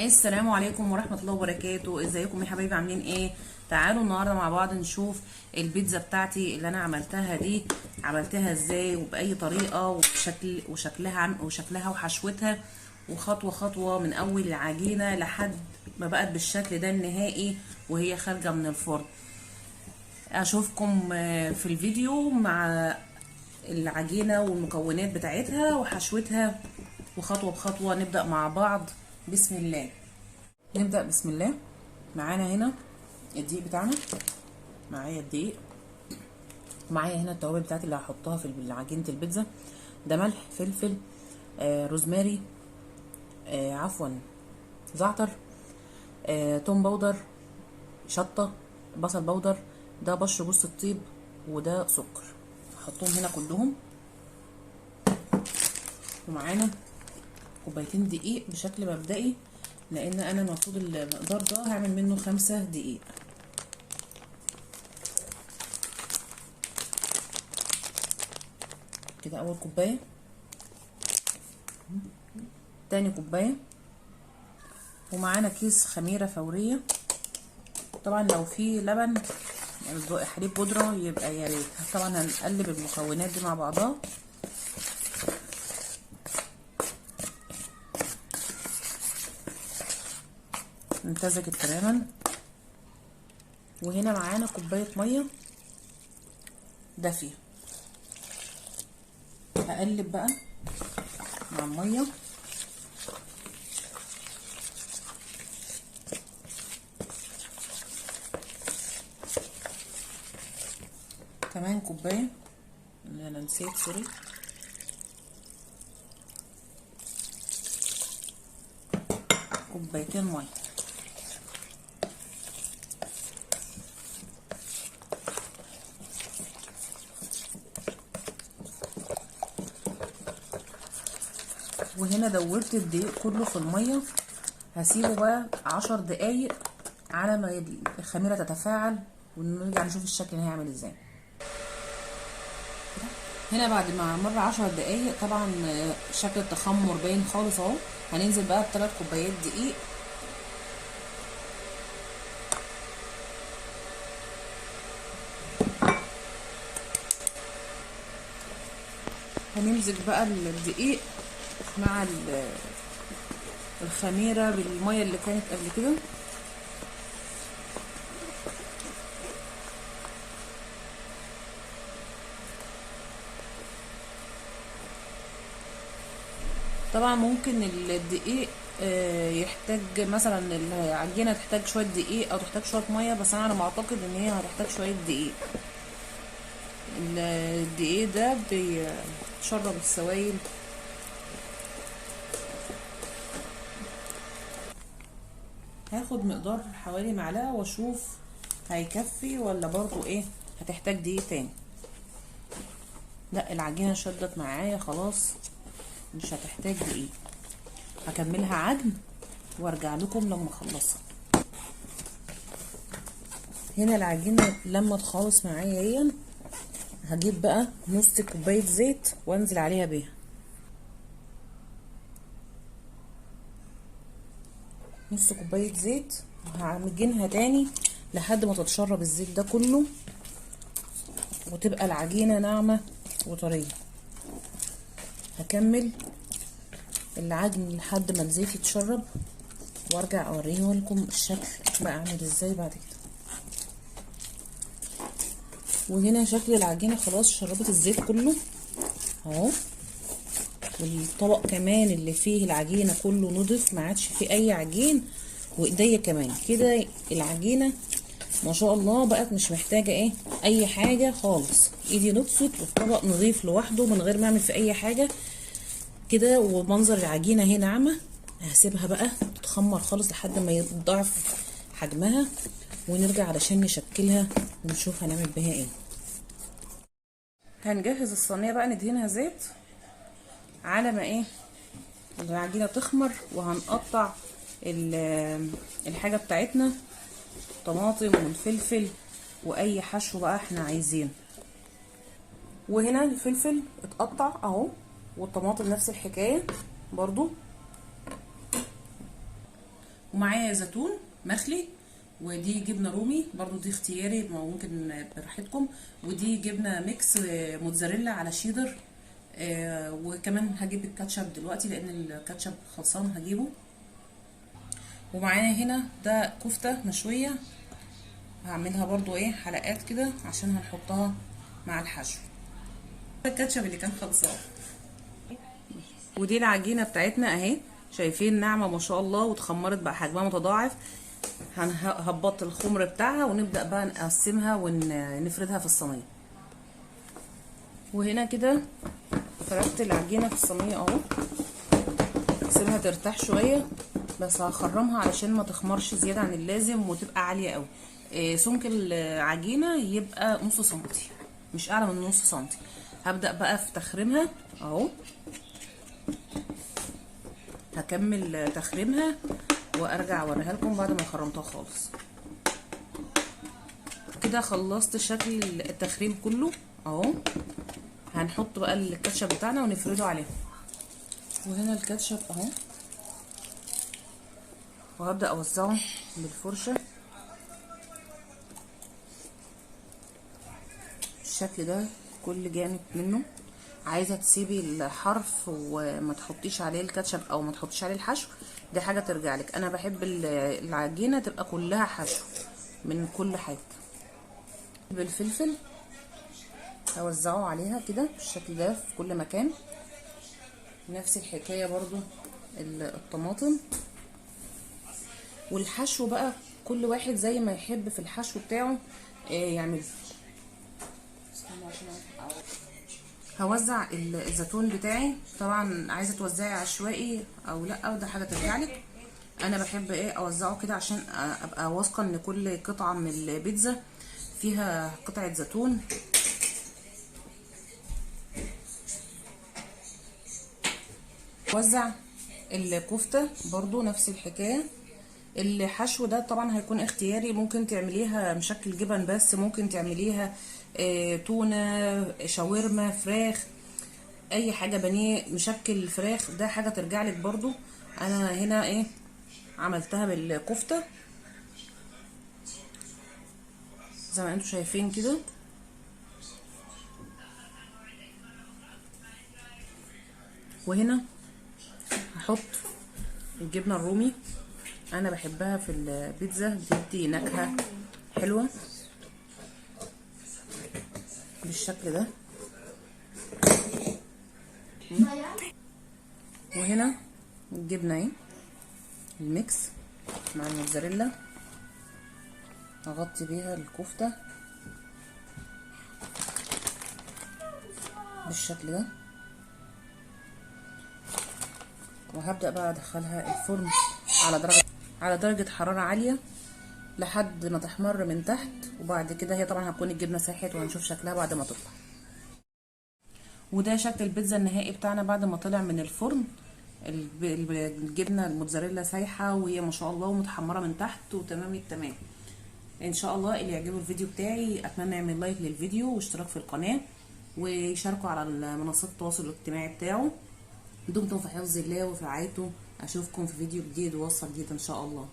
السلام عليكم ورحمة الله وبركاته. ازيكم يا حبايبي، عاملين ايه؟ تعالوا النهارده مع بعض نشوف البيتزا بتاعتي اللي انا عملتها دي، عملتها ازاي وبأي طريقة وبشكل وشكلها وحشوتها، وخطوة خطوة من اول العجينة لحد ما بقت بالشكل ده النهائي وهي خارجة من الفرن. اشوفكم في الفيديو مع العجينة والمكونات بتاعتها وحشوتها وخطوة بخطوة. نبدأ مع بعض بسم الله. نبدأ بسم الله. معانا هنا الدقيق بتاعنا، معايا الدقيق، معايا هنا التوابل بتاعتي اللي هحطها في عجينة البيتزا. ده ملح، فلفل، روزماري، عفوا زعتر، توم powder، شطة، بصل powder، ده بشر جوز الطيب، وده سكر. هحطهم هنا كلهم. ومعانا كوبايتين دقيق بشكل مبدئي، لان انا المفروض المقدار ده هعمل منه 5 دقيق. كده اول كوباية، تاني كوباية، ومعانا كيس خميره فورية. طبعا لو في لبن يعني حليب بودره يبقى يا ريت. طبعا هنقلب المكونات دي مع بعضها. امتزجت تماما. وهنا معانا كوباية مية دافيه. هقلب بقى مع المية. كمان كوباية، انا نسيت سوري. كوبايتين مية. وهنا دورت الدقيق كله في المية. هسيبه بقى 10 دقايق على ما الخميره تتفاعل، ونرجع نشوف الشكل هيعمل ازاي. هنا بعد ما مر 10 دقايق طبعا شكل التخمر باين خالص اهو. هننزل بقى ب3 كوبايات دقيق. هنمزج بقى الدقيق مع الخميرة بالمية اللي كانت قبل كده. طبعا ممكن الدقيق يحتاج مثلا العجينة تحتاج شوية دقيق او تحتاج شوية مية، بس انا على ما اعتقد ان هي هتحتاج شوية دقيق. الدقيق ده بيشرب السوائل. هاخد مقدار حوالي معلقة واشوف هيكفي ولا برضو ايه هتحتاج دقيق تاني. لا العجينة شدت معايا خلاص، مش هتحتاج دقيق. هكملها عجن وارجع لكم لما اخلصها. هنا العجينة لما تخلص معايا اهي، هجيب بقى نص كوباية زيت وانزل عليها بيها. نص كوباية زيت، وهعجنها تاني لحد ما تتشرب الزيت ده كله وتبقى العجينة ناعمة وطرية. هكمل العجن لحد ما الزيت يتشرب وارجع اوريه لكم الشكل بقى عامل ازاي بعد كده. وهنا شكل العجينة خلاص شربت الزيت كله اهو، والطبق كمان اللي فيه العجينة كله نضف، ما عادش فيه اي عجين، وايديا كمان كده العجينة ما شاء الله بقت مش محتاجه ايه اي حاجة خالص. ايدي نضفت والطبق نظيف لوحده من غير ما اعمل في اي حاجة كده. ومنظر العجينة اهي ناعمة. هسيبها بقى تتخمر خالص لحد ما يضعف حجمها، ونرجع علشان نشكلها ونشوف هنعمل بيها ايه. هنجهز الصينية بقى، ندهنها زيت على ما ايه العجينة تخمر، وهنقطع الحاجة بتاعتنا، طماطم والفلفل واي حشو بقى احنا عايزينه. وهنا الفلفل اتقطع اهو، والطماطم نفس الحكاية برضو. ومعايا زيتون مخلي، ودي جبنه رومي برضو دي اختياري ممكن براحتكم، ودي جبنه mix موتزاريلا على شيدر، وكمان هجيب الكاتشب دلوقتي لان الكاتشب خلصان هجيبه. ومعايا هنا ده كفته مشوية هعملها برضو ايه حلقات كده عشان هنحطها مع الحشو. الكاتشب اللي كان خلصان. ودي العجينة بتاعتنا اهي، شايفين ناعمة ما شاء الله واتخمرت بقى حجمها متضاعف. هنهبط الخمر بتاعها ونبدا بقى نقسمها ونفردها في الصينية. وهنا كده فردت العجينة في الصينية اهو، سيبها ترتاح شوية بس هخرمها علشان ما تخمرش زيادة عن اللازم وتبقى عالية قوي. سمك العجينة يبقى نص سنتي، مش اعلى من نص سنتي. هبدا بقى في تخريمها اهو، هكمل تخريمها وارجع اوريها لكم بعد ما خرمتها خالص. كده خلصت شكل التخريم كله اهو. هنحط بقى الكاتشب بتاعنا ونفرده عليه. وهنا الكاتشب اهو، وهبدا اوزعه بالفرشه بالشكل ده كل جانب منه. عايزه تسيبي الحرف وما تحطيش عليه الكاتشب او ما تحطيش عليه الحشو، دي حاجة ترجع لك. انا بحب العجينة تبقى كلها حشو من كل حاجة. بالفلفل هوزعه عليها كده بالشكل ده في كل مكان. نفس الحكاية برضو الطماطم. والحشو بقى كل واحد زي ما يحب في الحشو بتاعه يعمله. هوزع الزيتون بتاعي، طبعا عايزه توزعي عشوائي او لا ده حاجة ترجع لك. انا بحب ايه اوزعه كده عشان ابقى واثقة ان كل قطعه من البيتزا فيها قطعه زيتون. وزع الكفتة برضو نفس الحكاية. الحشو ده طبعا هيكون اختياري، ممكن تعمليها مشكل جبن بس، ممكن تعمليها تونه، شاورما، فراخ، اي حاجة، بانيه مشكل فراخ، ده حاجة ترجع لك برضو. انا هنا ايه عملتها بالكفته زي ما انتم شايفين كده. وهنا هحط الجبنة الرومي، انا بحبها في البيتزا، بتدي نكهة حلوة بالشكل ده. وهنا الجبنة اهي ال mix مع الموتزاريلا، هغطي بيها الكفتة بالشكل ده. وهبدأ بقى ادخلها الفرن على درجة حرارة عالية لحد ما تحمر من تحت، وبعد كده هي طبعا هتكون الجبنة ساحت وهنشوف شكلها بعد ما تطلع. وده شكل البيتزا النهائي بتاعنا بعد ما طلع من الفرن. الجبنة الموتزاريلا سايحة وهي ما شاء الله ومتحمرة من تحت وتمام التمام. ان شاء الله اللي يعجبه الفيديو بتاعي اتمنى يعمل لايك للفيديو واشتراك في القناة ويشاركوا على منصات التواصل الاجتماعي بتاعه. دمتم في حفظ الله وفي رعايته، اشوفكم في فيديو جديد ووصفة جديدة ان شاء الله.